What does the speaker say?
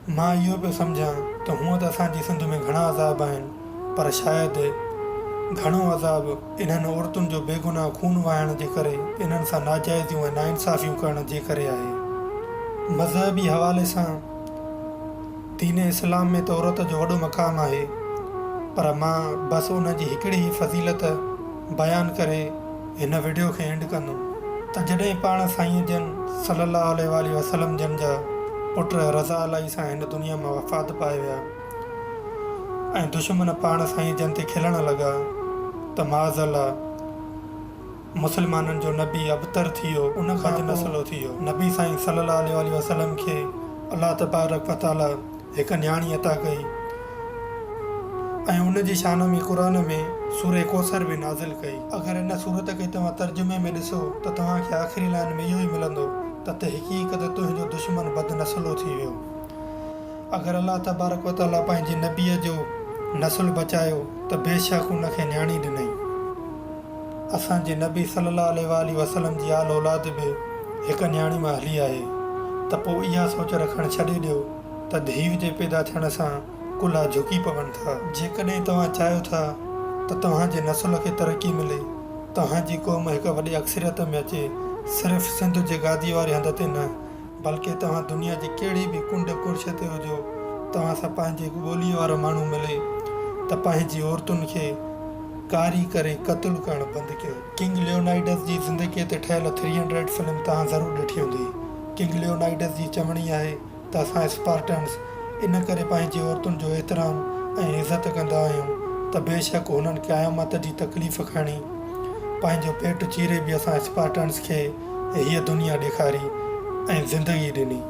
مان اهو پيو سمجهان ته هونء ته اسان جي سنڌ ۾ گهڻا عذاب آهن پر شايد گهڻو عذاب انهن عورتن جو بيگناهه خون وهائڻ جي ڪري انهن سان ناجائزيون ۽ ناانصافيون ڪرڻ جي ڪري آهي. مذهبي حوالي سان دين اسلام ۾ ته عورت جو وڏو مقام آهي پر مان بس ان جي هڪڙي ئي فضيلت بيان ڪري هن وڊيو کي اينڊ ڪندم ته جڏهن پاڻ سائين جن صلي الله عليه واٰله وسلم جن جا پٽ رضا الاهي سان هن دنيا مان وفات پائي ويا ۽ دشمن پاڻ سائين جن تي کلڻ لڳا ته معاذ الله مسلمانن جو نبي ابتر ٿي ويو ان کان بد نسلو ٿي ويو نبي سائين صلي الله عليه واٰله وسلم کي الله تبارڪ وتعالي هڪ نياڻي عطا ڪئي ۽ ان جي شان ۾ قرآن ۾ سورة ڪوثر به نازل ڪئي. اگر ان سورت کي توهان ترجمي ۾ ڏسو ته توهان کي آخري لائن ۾ اهو ئي ملندو ته تحقيق ته تنهنجو دشمن بدنسلو ٿي ويو. اگر الله تبارڪ و تعاليٰ پنهنجي نبيء جو نسل بچايو ته بيشڪ ان کي نياڻي ڏنائين. اسان جي نبي صلي الله عليه واٰله وسلم جي آل اولاد به هڪ نياڻي مان هلي آهي ته پوء اها سوچ رکڻ ڇڏي ڏيو ته ڌيء جي پيدا ٿيڻ سان ڪلها جهڪي پون ٿا. جيڪڏهن توهان چاهيو ٿا ته توهان جي نسل کي ترقي ملي، توهان جي قوم هڪ وڏي اڪثريت ۾ اچي، صرف سنڌ جي گادي واري هنڌ تي نه، بلڪه توهان دنيا جي ڪهڙي به ڪنڊ ڪڙڇ تي هجو، توهان سان پنهنجي ٻوليء وارو ماڻهو ملي ته پنهنجي عورتن کي ڪاري ڪري قتل ڪرڻ بند ڪيو. ڪنگ ليونائيڊس جي زندگيء تي ٺهيل ٿري هنڊريڊ فلم توهان ضرور ڏٺي هوندي. ڪنگ ليونائيڊس جي چوڻي آهي ته اسان اسپارٽنز ان ڪري پنهنجي عورتن جو احترام ۽ عزت ڪندا آهيون ته بيشڪ هنن قيامت جي تڪليف کڻي پنهنجو پيٽ چيري به اسان اسپارٽنز کي هيء دنيا ڏيکاري ۽ زندگي ڏني.